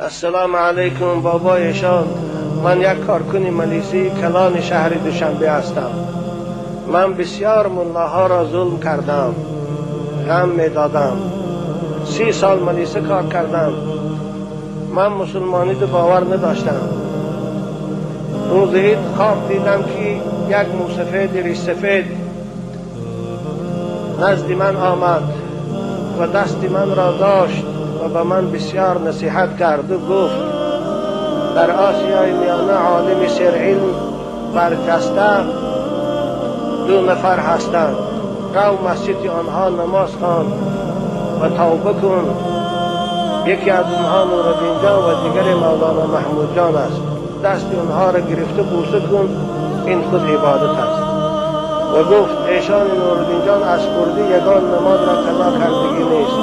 Ассалому алайкум, бобоишон. Ман як коркуни милисии калони шаҳри Душанбе ҳастам. Ман бисёр муллоҳоро зулм кардам, ғам медодам. 30 сол милиса кор кардам. Ман мусулмониро бовар надоштам. Рӯзи ид хоб дидам, ки як мӯсафеди ришсафед назди ман омад ва дасти манро дошт ва ба ман бисёр насиҳат кард ва гуфт: дар Осиёи Миёна олими серилм барҷаста ду нафар ҳастанд. Рав масҷиди онҳо, намоз хон ва тавба кун. Яке аз онҳо Нуриддинҷон ва дигаре Мавлоно Маҳмудҷон аст. Дасти онҳоро гирифта бӯса кун, ин худ ибодат аст. Ва гуфт: эшон Нуриддинҷон аз хурдӣ ягон намозро қазо кардагӣ нест.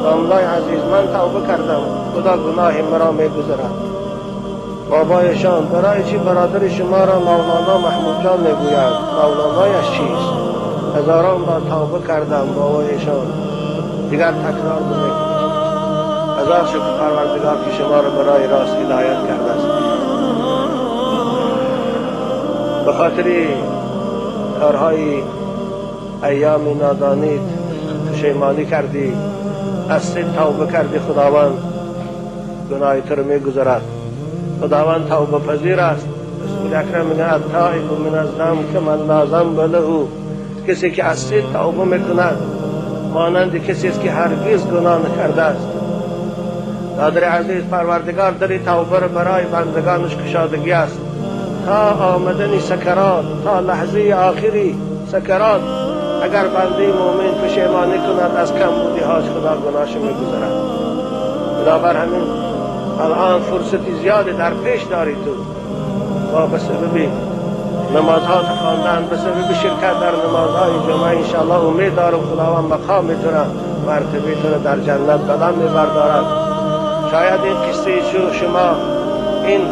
Домлаи азиз, ман тавба кардам, Худо гуноҳи маро мегузарад. Бобоишон, барои чӣ бародари шуморо Мавлоно Маҳмудҷон мегӯянд? Мавлонояш чист? Ҳазорон бор тавба кардам, бобоишон, дигар такрор намекунам. Ҳазор шукр Парвардигор, ки шуморо барои рост ҳидоят кардааст. Ба хотири корҳои айёми нодонит пушаймонӣ кардӣ, аз сид тавба кардӣ, Худованд гуноҳи туро мегузарад. Худованд тавбапазир аст. Расули акрам мегӯяд: التائب من الذنب كمن لا ذنب له. Касе ки аз сид тавба мекунад, монанди касест, ки ҳаргиз гуноҳ накардааст. Додари азиз, Парвардигор дари тавбаро барои бандагонаш кушодагӣ аст. То омадани сакарот, то лаҳзаи охири сакарот, агар бандаи мӯмин пушаймонӣ кунад аз камбудиҳош, Худо гуноҳашо мегузарад. Бинобар ҳамин алан фурсати зиёде дар пеш дорӣ ту. Ва ба сабаби намозҳо хондан, ба сабаби ширкат дар намозҳои ҷумъа, иншоаллоҳ умед дорам, Худованд мақоми туро, мартабаи туро дар ҷаннат баланд мебардорад. Шояд ин қиссаи шумо, ин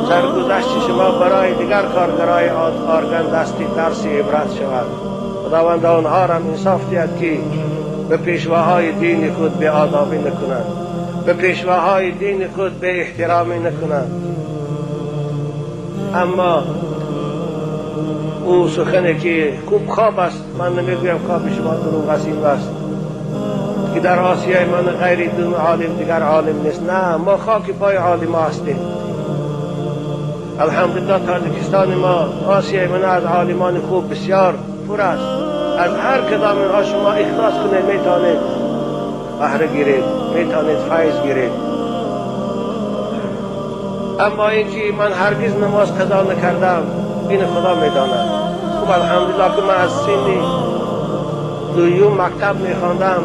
саргузашти шумо барои дигар коргарои орган дасти дарси ибрат шавад. Худованд онҳоро инсоф диҳад, ки ба пешвоҳои дини худ беодобӣ накунанд, ба пешвоҳои дини худ беэҳтиромӣ накунанд. Аммо ӯ сухане ки хуб хоб аст, ман намегӯям хоби шумо дурӯғ аст, ин аст ки дар Осиёи ман ғайри ду олим дигар олим нест. На, мо хоки пои олимо ҳастем. Алҳамдулиллоҳ, Тоҷикистони мо, Осиёи ман аз олимони хуб бисёр пур аст. Аз ҳар кадом инҳо шумо ихлос кунед, метавонед баҳра гиред, метавонед файз гиред. Аммо ин ки ман ҳаргиз намоз қазо накардам, ин Худо медонад. Хуб, алҳамдулиллоҳ, ки ман аз синни дуюм мактаб мехондам,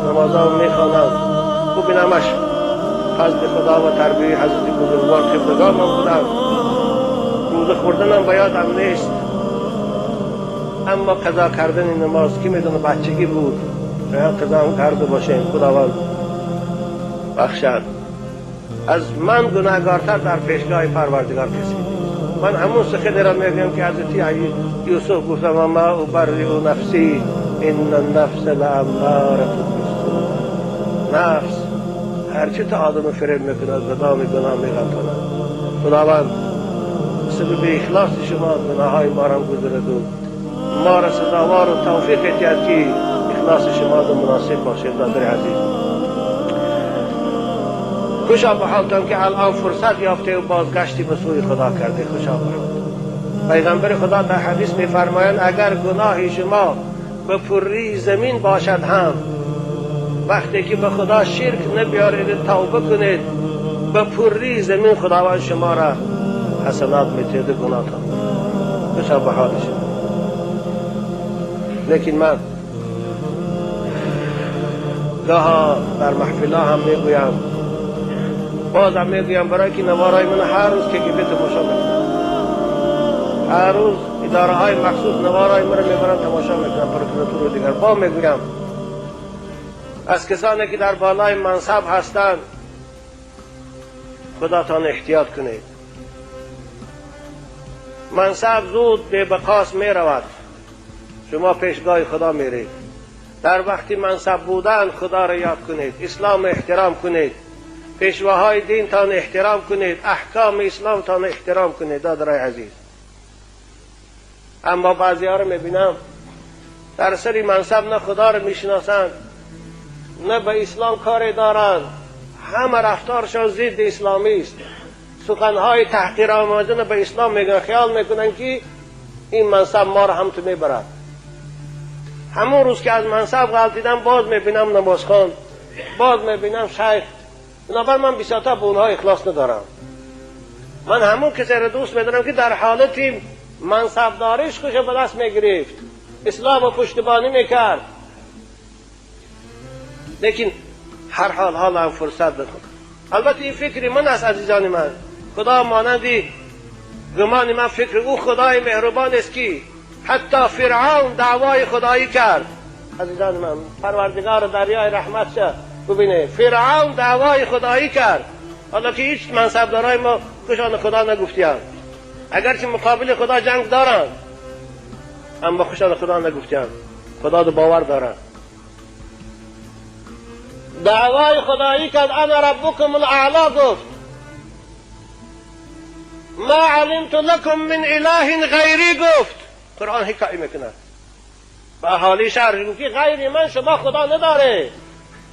намозҳо мехонам. Хуб, ин ҳамаш фазли Худо ва тарбияи ҳазрати бузургвор қиблагоҳ ман будам. Рӯза хӯрданам ба ёдам нест, аммо қазо кардани намоз, ки медона, бачагӣ буд, шояд қазо ҳам карда бошем. Худованд бахшад. Аз ман гунаҳгортар дар пешгоҳи Парвардигор касе нест. Ман ҳамун суханеро мегӯям, ки ҳазрати Юсуф гуфтам: وما أبرئ نفسي إن النفس لأمارة بالسوء. нафс ҳарчи то одамро фиреб мекунад, ба доми гуноҳ меғалтонад. Худованд сабаби ихлоси шумо гуноҳҳои моро гузараду моро сазовору тавфиқ диҳад, ки ихлоси шумо муносиб бошед. Додари азиз, хушо ба ҳолтон, ки алан фурсат ёфте ва бозгашти ба сӯи Худо карде. Хушо ба ҳолтон. Пайғамбари Худо дар ҳадис мефармоянд: агар гуноҳи шумо ба пуррии замин бошад ҳам, вақте ки ба Худо ширк набиёред, тавба кунед, ба пуррии замин Худованд шуморо ҳасанот метиҳаду гуноҳтон. Хушо ба ҳоли шумо. Лекин ман гоҳо дар маҳфилҳо ҳам мегӯям, бозам мегӯям, барои ки наворҳои ман ҳар рӯз КГБ тамошо мекунад, ҳар рӯз идораҳои махсус наворҳои маро мебаранд, тамошо мекунанд, прокуратуру дигар. Бо мегӯям, аз касоне ки дар болои мансаб ҳастанд, худатон эҳтиёт кунед. Мансаб зуд бебақос меравад, шумо пешгоҳи Худо меред. در وقتی منصب بودن خدا را یاد کنید، اسلام احترام کنید، پیشواهای دین تان احترام کنید، احکام اسلام تان احترام کنید دادرای عزیز. اما بعضی ها رو میبینم در سری منصب نه خدا رو میشناسند نه به اسلام کاری دارند، همه رفتارشان ضد اسلامی است، سخنهای تحقیرآمیزانه به اسلام میگن، خیال میکنن که این منصب ما رو هم تو میبرد. همون روز که از منصب غلطیدم باز میبینم نمازخوان، باز میبینم شیخ. بنابر من بسیارتر به اونها اخلاص ندارم. من همون کسی رو دوست میدارم که در حالتی منصبداریش خوش به دست میگرفت، اسلام و پشتبانی میکرد. لیکن هر حال حالا هم فرصت بکن. البته این فکر من است عزیزان من، خدا مانندی گمان من فکر او خدای مهربان است که حتی فرعون دعوای خدایی کرد. عزیزان من پروردگار دریای رحمت شه ببینه، فرعون دعوای خدایی کرد، حالا که هیچ منصبدارای ما خوشان خدا نگفتیان، اگرچه مقابل خدا جنگ دارند اما خوشان خدا نگفتیان، خدا دو باور دارند. دعوای خدایی کرد، انا ربکم الاعلا گفت، ما علمت لکم من اله غیری گفت. قرآن حکایه میکنه به اهالی شهر گفت که غیر من شما خدا نداره،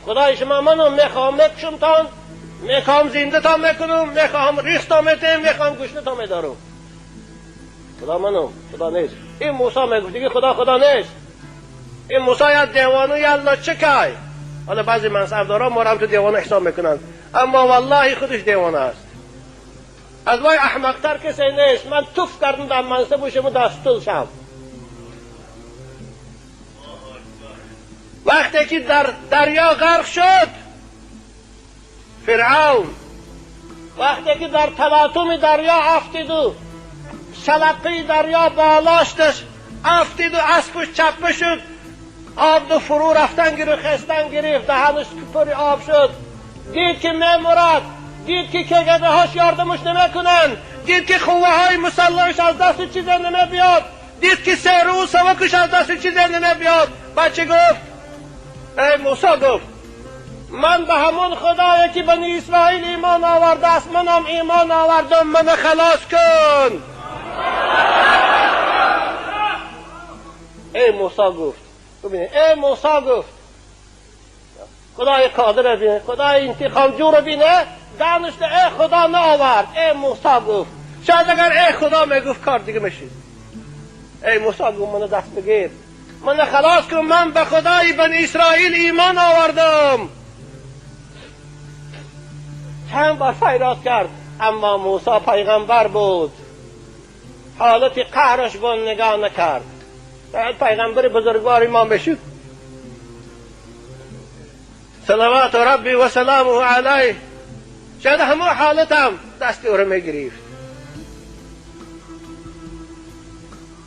خدای شما منم، میخوام میکشم تان، میخوام زنده تا میکنم، میخوام ریخت تا میتیم، میخوام گشنه تا میدارم. خدا منم، خدا نیست. این موسی میگفت دیگه خدا خدا نیست، این موسی یا دیوانه یا لچکای. حالا بعضی منصبدارا ما تو دیوانه حساب میکنن، اما والله خودش دیوانه است. از وای احمقتر کسی نیست. من توف کردم در منصب شما دستول شم. وقتی که در دریا غرق شد فرعون، وقتی که در تلاطم دریا افتید و شلقه دریا بالاشتش افتید و اسبش چپه شد، آب دو فرو رفتن گرفت، خستن گرفت، دهنش پر آب شد، دید که میمرد، دید که کگده هاش یاردمش نمیکنن، دید که خوه های مسلحش از دست چیزی نمیبیاد، دید که سر و سوکش از دست چیزی نمیبیاد. بچه گفت ای موسی، گفت من به همون خدایی که بنی اسرائیل ایمان آورده است منم ایمان آوردم، من خلاص کن. ای موسی گفت، ببینید ای موسی گفت، خدای قادر بینه، خدای انتقام جو رو بینه، دانشته ای خدا نآورد. ای موسی گفت، شاید اگر ای خدا میگفت کار دیگه میشید. ای موسی گفت منو دست بگیر، من خلاص کن، من به خدای بنی اسرائیل ایمان آوردم. چند بار فریاد کرد، اما موسی پیغمبر بود، حالت قهرش با نگاه نکرد. پیغمبر بزرگوار ما میشد صلوات ربی و سلامه علیه، شاید همون حالت هم دست او رو میگرفت.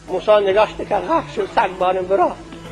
موسی نگاش نکرد، غرق شد، سگ بارم برا.